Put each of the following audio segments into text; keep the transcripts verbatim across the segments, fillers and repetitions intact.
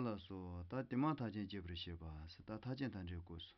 ལ་སོགས་ད་དེ་མ་ཐག་ཆོད་སྐྱེ་བར་བྱེད་པ་ཟེར། ད་ཐག་ཆོད་མཐའ་འདྲེན་སྐབས་སུ།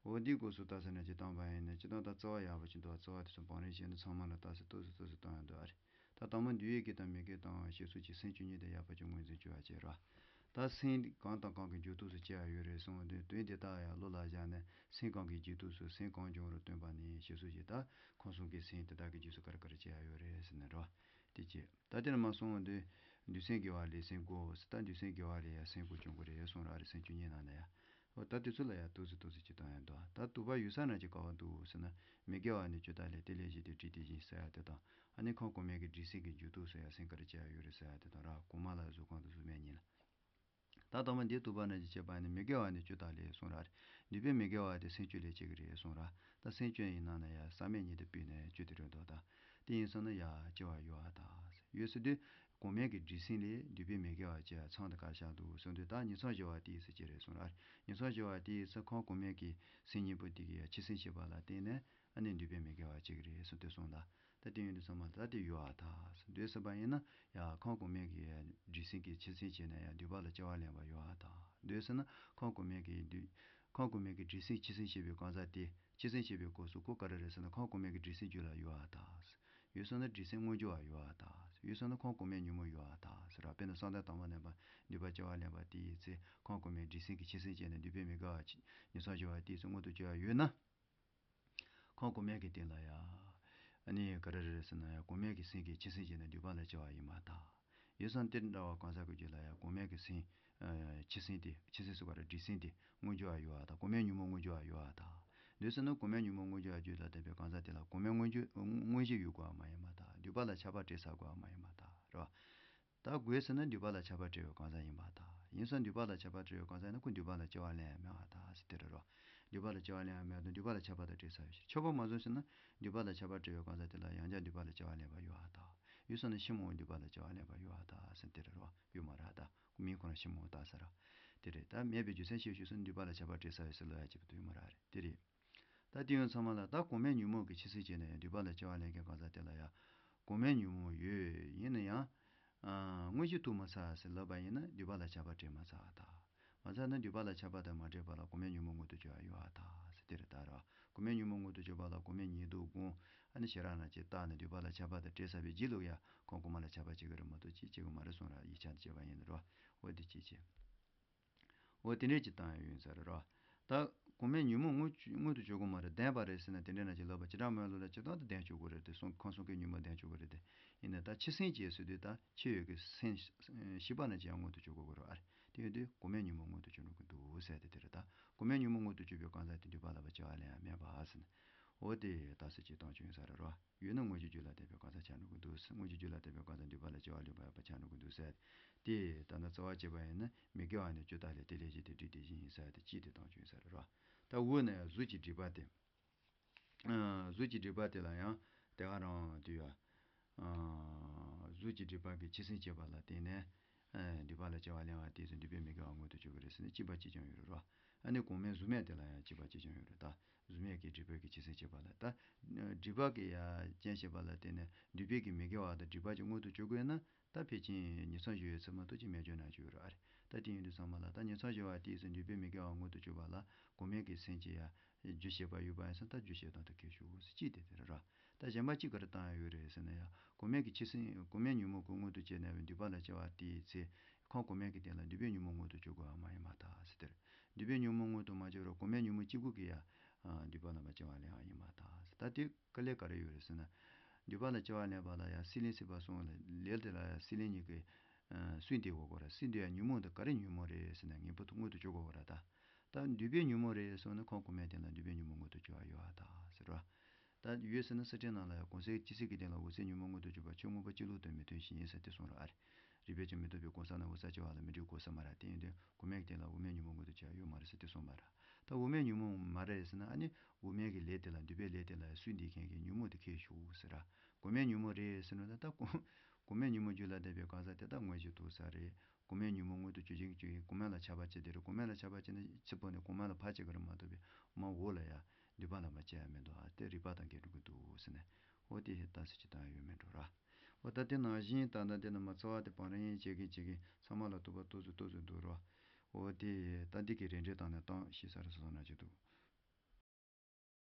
འོ་འདིའི་སྐབས་སུ་ད་ཟེར་ན་ཅི་བཏང་བ་ཡིན་ན་ཅི་བཏང་ད་རྩ་བ་ཡག་པོ་ཅིག་འདུག་རྩ་བ་དེ་ཚོ་བང་རིམ་བྱས་ནས་ཚང་མ་ལ་ད་ཟེར་ཏོག་ཙམ་ཏོག་ཙམ་བཏང་ཡང་འདུག་ཨ་རེ། ད་དང་པོ་འདུལ་བའི་དགེ་དང་མི་དགེ་དང་ཞེས་སོགས་ཀྱི་སེམས་བཅུ་གཉིས་དེ་ཡག་པོ་ཅིག་ངོས་འཛིན་བྱེད་པ་བྱེད་རོགས། ད་སེམས་གང་དང་གང་གི་འགྱུར་ལྡོག་སུ་སྐྱེ་བ་ཡོད་རེད་གསུངས་དུས་དོན་དེ་དག་ཡང་བློ་ལ་བཞག་ནས་སེམས་གང་གི་འགྱུར་ལྡོག་སུ་སེམས་གང་བྱུང་རུང་སྟོན་པ་ནི་ཞེས་སོགས་ཀྱི་ད་ཁམས་གསུམ་གྱི་སེམས་དེ་དག་གི་རྗེས་སུ་ག་རེ་ག་རེ་སྐྱེ་བ་ཡོད་རེད་ཟེར་ནས་རོགས། དེ་བྱས། ད་དེ་ལ་མ་སོང་བ་འདི། འདུལ་སེམས་དགེ་བ་ལས་སེམས་བསྒོམ་ཟེར། ད་འདུལ་སེམས་དགེ་བ་ལས་ཡང་སེམས་བསྒོམ་བྱུང་གི་རེད་གསུངས་ར་རེད། སེམས་བཅུ་གཉིས་ནང་ནས་ཡང་། འོ་ད་དེ་ཚོ་ལ་ཡང་ཏོག་ཙམ་ཏོག་ཙམ་ཅིག་བཏང་ཡང་འདུག་ད་དུ་བ་ཡོད་ས་ན་ཅིག་ག་བ་འདུག་ཟེར་ན། མི་དགེ་བ་ནི་བཅུ་དག་ལས་དེ་ལས་གཞན་དེ་བྲིས་ཏེ་བཞིན་ཟེར་ཡ་དེ་དང་། ཨ་ནི་ཁམས་གོང་མའི་གི་སྒྲིབ་སེམས་ཀྱི་འགྱུར་ལྡོག་སུ་ཡང་སེམས་ག་རེ་སྐྱེ་ཡ་ཡོད་རེད་ཟེར་ཡ་དེ་དང་ར། གོང་མ་ལ་གཟུགས་ཁམས་དང་གཟུགས་མེད་གཉིས་ལ། ད་དང་པོ་འདི་དུ་བ་ན་ཅིག་བྱས་པ་ནི་མི་དགེ་བ་ནི་བཅུ་དག་ལས་གསུངས་ར་རེད། འདུས་པའི་མི་དགེ་བ་དེ་སེམས་བཅུ་ལས་སྐྱེ་གི་རེད་གསུངས་ར། ད་སེམས་བཅུ་ཡི་ནང་ན་ཡང་བསམ་མེད་གཉིས་དེ་སྤུས་ནས་བཅུ་དེ་རེད་འདུག་ད་དེ་ཡིན་སོང་ན་ཡང་སྐྱེ་བ་ཡོད་ཨ་ད། ཡོད་ཟེར་དུས་གོང་མའི་གི་སྒྲིབ་སེམས་ལས་འདུས་པའི་མི་དགེ་བ་སྐྱེ་ཡ་ཚང་དུ་གར་ཤར་འདུག་གསུངས་དུས་ད་ཉེར་ཚང་བཞི་པ་དེ་ཡི་ས་སྐྱེ་རེད་གསུངས་ར། ཉེར་ཚང་བཞི་པ་དེ་ཡི་ས་ཁམས་གོང་མའི་གི་སེམས་གཉིས་པོ་དེ་གི་ཡང་འཆི་སེམས་སྐྱེ་བ་ལ་བརྟེན་ནས། ཨ་ནི་འདུས་པའི་མི་དགེ་བ་གཅིག་རེད་གསུངས་ཏེ་གསུངས་ལ། ད་དེ་ཡོད་དུས་ཚང་མ་ད་དེ་ཡོད་ཨ་ད། འདོད་ཟེར་བ་ཡིན་ན་ཡང་ཁམས་གོང་མའི་གི་སྒྲིབ་སེམས་ཀྱི་འཆི་སེམས་བྱས་ན་ཡང་འདུས་པ་ལ་སྐྱེ་བ་ལེན་པ་ཡོད་ཨ་ད། འདོད་ཟེར་ན་ཁམས་གོང་མའི་གི་འདུས། ཁམས་གོང་མའི་གི་སྒྲིབ་སེམས་འཆི་སེམས་བྱེད་པའི་གང་ཟག་དེ། འཆི་སེམས་བྱེད་པའི་སྐབས་སུ་ཁོ་ག་རེ་རེད་ཟེར་ན་ཁམས་གོང་མའི་གི་སྒྲིབ་སེམས་རྒྱུད་ལ་ཡོད་ཨ་ད། ཡོད་སོང་ན་སྒྲིབ་སེམས་མངོན་གྱུར་བ་ཡོད་ཨ་ད། ཡོད་སོང་ན་ཁམས་གོང་མའི་ཉོན་མོངས་ཡོད་ཨ་ད་ཟེར་ར། དཔེར་ན་བསམ་གཏན་དང་པོ་ལེན་པ་འདུས་པ་སྐྱེ་བ་ལེན་པ་དེ་ཡི་ཚེ་ཁམས་གོང་མའི་སྒྲིབ་སེམས་ཀྱི་འཆི་སེམས་བྱས་ནས་འདུས་པའི་མི་དགེ་བ་ཉེར་ཚང་བཞི་པ་དེ་ཡི་ཚེ་མངོན་དུ་གྱུར་བ་ཡོད་ན། ཁམས་གོང་མའི་གི་སྟེང་ལ་ཡ། ཨ་ནི་ག་རེ་རེད་ཟེར་ན་ཡ་གོང་མའི་གི་སེམས་ཀྱི་འཆི་སེམས་བྱས་ནས་འདུས་པ་ལ་སྐྱེ་བ་ཡིན་པ་དང་། ཡོད་ཙང་དེ་འདྲ་བ་གང་ཟག་གི་རྒྱུད་ལ་ཡ་གོང་མའི་གི་སེམས། འཆི་སེམས་དེ་འཆི་སེམས་སུ་ག་རེ་སྒྲིབ་སེམས་དེ་མངོན་གྱུར་བ་ཡོད་པ་དང་གོང་མའི་ཉོན་མོངས་མངོན་གྱུར་བ་ཡོད་པ་དང་། འདོད་ཟེར་ན་གོང་མའི་ཉོན་མོངས་མངོན་གྱུར་བ་རྒྱུད་ལ་ལྡན་པའི་གང་ཟག་དེ་ལ་གོང་མའི་མངོན་གྱུར་མངོན་གཞི་ཡོད་དགོས་པ་མ་ཡིན་པ་དང་འདུས་པ་ལ་ཆགས་པ་སྤྲད་ཚར་དགོས་པ་མ་ཡིན་པ་དང་རེད་བ། ད་དགོས་ཟེར་ན་འདུས་པ་ལ་ཆགས་པ་སྤྲད་པའི་གང་ཟག་ཡིན་པ་དང་། ཡིན་ཙང་འདུས་པ་ལ་ཆགས་པ་སྤྲད་པའི་གང་ཟག་ཡིན་ན་ཁོ་འདུས་པ་ལ་སྐྱེ་བ་ལེན་ཡ་མེད་པ་དང་ཟེར་དེ་རེད་རོ། འདུས་པ་ལ་སྐྱེ་བ་ལེན་ཡ་མེད་དང་འདུས་པ་ལ་ཆགས་པ་དང་སྤྲད་ཚར་བའི་ཕྱིར། ཆགས་པ་མ་བཟུང་ཟེར་ན་འདུས་པ་ལ་ཆགས་པ་སྤྲད་པའི་གང་ཟག་དེ་ལ་ཡང་བསྐྱར་འདུས་པ་ལ་སྐྱེ་བ་ལེན་པ་ཡོད་པ་དང་། ཡོད་ཙང་ན་ཕྱི་མ་འདུས་པ་ལ་སྐྱེ་བ་ལེན་པ་ཡོད་པ་དང་ཟེར་དེ་རེད་རོ། ཡོད་མ་རེད་ད། མིང་ཁོ་ན་ཕྱི་མ་དང་ཟེར་ར། དེ་རེད་ད་མེད་པའི་རྒྱུ་མཚན་ཤེས་ཤེས་སུ་འདུས་པ་ལ་ཆགས་པ་སྤྲད་ཚར་བའི་ཕྱིར་ལབ་ཡ་གཅིག་པུ་དུ་ཡོད་མ་རེད་རེད་དེ་རེད། ད་དེ་ཡང་ཚང་མ་ལ་ད་གོང་མའི་ཉོན་མོངས་ཀྱི་འཆི་སེམས་བྱས་ནས་ཡང་འདུས་པ་ལ་སྐྱེ་བ་ལེན་མཁན་གང་ཟག་དེ་ལ་ཡང་། གོང་མའི་ཉོན་མོངས་ཡོད་ཡིན་ན་ཡང་། ཨ། དངོས་གཞི་ཐུག་མ་ཚར་ཟེར་ལབ་པ་ཡིན་ན་འདུས་པ་ལ་ཆགས་པ་སྤྲད་མ་ཚར་བ་དང་། མ་ཚར་ན་འདུས་པ་ལ་ཆགས་པ་དང་མ་སྤྲད་པ་ལ་གོང་མའི་ཉོན་མོངས་མངོན་དུ་གྱུར་བ་ཡོད་པ་དང་ཟེར་དེ་རེད་ད་རེད་བ། གོང་མའི་ཉོན་མོངས་མངོན་དུ་གྱུར་པ་ལ་གོང་མའི་ཉེས་ལྟུང་སྒོམ། ཨ་ནི་ཞེ་དྲག་ན་ཅིག་བརྟགས་ནས་འདུས་པ་ལ་ཆགས་པ་དང་སྤྲད་ཚར་བའི་རྗེས་ལུགས་ཡང་ཁོང་གོང་མ་ལ་ཆགས་པ་སྐྱེ་གི་རེད་མ་གཏོགས་ཅིག་སྐྱེ་གི་མ་རེད་གསུངས་ར་ཡིག་ཆ་འདི་བྱས་པ་ཡིན་ན་རེད་བ། འོ་དེ་ཅིག་བྱས། འོ་དེ་འདྲས་ཅིག་བཏང་ཡ་ཡོད་ས་རེད་རོ། ད་གོང་མའི་ཉོན་མོངས་མངོན་མངོན་དུ་གྱུར་གི་མ་རེད་ལྡན་པ་རེད་ཟེར་ན་དེ་འདྲས་ན་ཅིག་ལབ་པ་ཅི་འདྲ་མོ་ལོ་ལ་ཅི་ལྟར་དུ་ལྡན་བཅུག་གི་རེད་དེ་གསུང་ཁམས་གསུམ་གའི་ཉོན་མོངས་ལྡན་བཅུག་གི་རེད་དེ། ཡིན་ན་ད་འཆི་སེམས་བྱས་ཟེར་དུས་ད་འཆི་བའི་གི་སེམས་ཤེས་པ་ན་ཅི་ཡང་མངོན་དུ་གྱུར་གི་རེད་ཨ་རེད། དེ་ཡིན་དུས་གོང་མའི་ཉོན་མོངས་མངོན་དུ་གྱུར་འགྲོ་གི་འདུག་ཟེར་དེ་དེ་རེད་ད། གོང་མའི་ཉོན་མོངས་མངོན་དུ་གྱུར་པའི་གང་ཟག་དེ་འདུས་པ་ལ་བ་སྐྱེ་བ་ལེན་ཡ་མེད་པ་ཟེར་ན། འོ་དེ་ད་སེ་ཅིག་བཏང་བཅུག་ཡིན་ས་རེད་རོ། ཡོད་ན་དངོས་གཞིའི་རྒྱུད་ལ་ལྡན་པའི་གང་ཟག་ཆགས་འགྲོ་གི་འདུག་ཟེར། དངོས་གཞིའི་རྒྱུད་ལ་ལྡན་པའི་གང་ཟག་འདུས་པ་ལ་སྐྱེ་བ་ལེན་པ་ཡོད་པ་ཆགས་འགྲོ་གི་འདུག་ཟེར། དེ་ད་ནི་རྩ་བ་བྱས་པ་ཡིན་ན་མི་དགེ་བ་ནི་བཅུ་དག་ལས་དེ་ལས་གཞན་དེ་སྒྲིབ་སྟེ་བཞིན་ཡིན་ཟེར་ཏེ་གཅིག་དེ་བཏང་བཅུག་ཡིན་ས་རེད་རོ། ད་འོ་ན་ཡང་གཟུགས་ཀྱི་སྒྲིབ་པ་དེ། གཟུགས་ཀྱི་སྒྲིབ་པ་དེ་ལ་ཡང་དེ་ག་རང་དུ་ཡ། གཟུགས་ཀྱི་སྒྲིབ་པ་གི་འཆི་སེམས་བྱེད་པ་ལ་བརྟེན་ནས། འདུས་པ་ལ་སྐྱེ་བ་ལེན་པ་དེ་ཚོ་འདུས་པའི་མི་དགེ་བ་མངོན་དུ་གྱུར་གི་རེད་ཟེར་ནས་གཅིག་པ་གཅིག་རྐྱང་ཡོད་རེད་རོ། ཨ་ནི་གོང་མའི་གཟུགས་མེད་དེ་ལ་ཡང་གཅིག་པ་གཅིག་རྐྱང་ཡོད་རེད་ད། གཟུགས་མེད་ཀྱི་སྒྲིབ་པའི་གི་འཆི་སེམས་བྱེད་པ་ལ་ད། སྒྲིབ་པ་གི་ཡ་རྐྱེན་བྱེད་པ་ལ་བརྟེན་ནས་འདུས་པའི་གི་མི་དགེ་བ་དང་སྒྲིབ་པ་གཅིག་མངོན་དུ་གྱུར་དགོས་ན། ད་ཕལ་ཆེར་ཉེར་ཚང་བཞི་པའི་ཚད་མ་ཐུག་ཅིག་མེད་འཇོག་ན་འཇོག་རོགས་ཨ་རེ། ད་དེ་ཡིན་དུས་ཚང་མ་ལ་ད་ཉེར་ཚང་བཞི་པ་དེའི་ཚེ་འདུས་པའི་མི་དགེ་བ་མངོན་དུ་གྱུར་པ་ལ་གོང་མའི་གི་སེམས་ཀྱི་ཡ། རྒྱུ་བྱེད་པ་ཡོད་པ་ཡིན་ཙང་ད་རྒྱུ་བྱེད་སྟངས་དེ་གལ་ཤོས་སུ་ཅིག་དེ་དེ་རེད་ར། ད་གཞན་པ་གཅིག་ག་རེ་བཏང་ཡ་ཡོད་རེད་ཟེར་ན་ཡ། གོང་མའི་གི་འཆི་སེམས་གོང་མའི་ཉོན་མོངས་ཀྱིས་མངོན་དུ་བྱས་ནས་འདུས་པ་ལ་སྐྱེ་བ་དེའི་ཚེ། ཁམས་གོང་མའི་གི་སྟེང་ལ་འདུས་པའི་ཉོན་མོངས་མངོན་དུ་གྱུར་དགོས་པ་མ་ཡིན་པ་ད་ཟེར་དེར། འདུས་པའི་ཉོན་མོངས་མངོན་དུ་མ་གྱུར་རུང་གོང་མའི་ཉོན་མོངས་གཅིག་པུ་གིས་ཡ། འདུས་པ་ལ་མ་སྐྱེ་བ་ལེན་པ་ཡིན་པ་ད་ཟེར་ད་དེ། དཀའ་ལས་ག་རེ་ཡོད་རེད་ཟེར་ན། འདུས་པ་ལ་སྐྱེ་བ་ལེན་པ་ལ་ཡང་སྲེད་ལེན་སྲེད་པ་གསུམ་ལ་ལས་དེ་ལ་ཡང་སྲེད་ལེན་གཉིས་ཀྱི་སུན་འདི་དགོས་གོ་ར། སྲེད་འདི་ཡང་ཉོན་མོངས་འདི་ག་རེ་ཉོན་མོངས་རེད་ཟེར་ན་ངེས་པར་དུ་མངོན་དུ་གྱུར་དགོས་གོ་ར་ད། ད་འདུས་པའི་ཉོན་མོངས་རེད་གསུངས་ན་ཁམས་གོང་མའི་སྟེང་ལ་འདུས་པའི་ཉོན་མོངས་མངོན་དུ་གྱུར་བ་ཡོད་ཨ་ད་ཟེར་བ། ད་ཡོད་ཟེར་ན་སེམས་ཅན་རྣམས་ལ་ཡང་གོང་གསལ་སྤྱི་གསལ་གྱི་སྟེང་ལ་འོད་གསལ་ཉོན་མོངས་མངོན་དུ་གྱུར་པ་ཆོས་མངོན་པ་སྤྱི་བློ་དང་མི་མཐུན་ཞིང་ཡིན་ཟེར་ཏེ་གསུངས་ར་ཨ་རེ། རིགས་པས་ཀྱང་མི་རྟོགས་པའི་གང་ཟག་རྣམས་འོད་གསལ་སྐྱེ་བ་ལ་མི་འགྲིག་གོ་ས་མ་ར་དེ་ཡིན་དུས། གོང་མའི་སྟེང་ལ་དབུ་མའི་ཉོན་མོངས་མངོན་དུ་བྱ་ཡོད་མ་རེད་ཟེར་ཏེ་གསུངས་པ་ར། ད་དབུ་མའི་ཉོན་མོངས་མ་རེད་ཟེར་ན་ཨ་ནི་དབུ་མའི་གི་ལས་དེ་ལ་འདུས་པའི་ལས་དེ་ལ་སུན་འདི་མཁན་གྱི་ཉོན་མོངས་དེ་ཁེལ་ཞུགས་ཟེར་ར། གོང་མའི་ཉོན་མོངས་རེད་ཟེར་ན་ད་ད་གོང་གོང་མའི་ཉོན་མོངས་རྒྱུད་ལ་ལྡན་པའི་གང་ཟག་དེ་ད་དངོས་གཞི་ཐུག་ས་རེད། གོང་མའི་ཉོན་མོངས་མངོན་དུ་གྱུར་ཅིང་གྱུར་ཡིན་གོང་མ་ལ་ཆགས་པ་བྱས་དེ་རེད། གོང་མ་ལ་ཆགས་པ་བྱས་ན་ཚེ་འཕོས་ནས་གོང་མ་ལ་ཕར་བྱེད་ཀྱི་རེད་མ་གཏོགས་པའི་མ་འོག་ལ་ཡ་འདུས་པ་ལ་མ་བྱེད་ཡ་མི་འདུག་ཨ་དེ་རིགས་པ་དང་འགལ་འགྲོ་གི་འདུག་ཟེར་ནས་འོ་དེ་ད་སེ་ཅི་བཏང་ཡ་ཡོད་མེད་འགྲོ་ར། འོ་ད་དེ་ནང་བཞིན་ད་ལྟ་དེ་ནང་མ་འཚོ་བ་དེ་བང་རིམ་བྱེད་གིན་བྱེད་གིན་ཚང་མ་ལ་ཐུག་པ་ཏོག་ཙམ་ཏོག་ཙམ་འདུག་རོ། འོ་དེ་ད་འདི་གི་རེ་འདྲེ་བཏང་ནས་བཏང་ཤི་ས་རེ་སོ་སོ་ན་ཅི་འདུག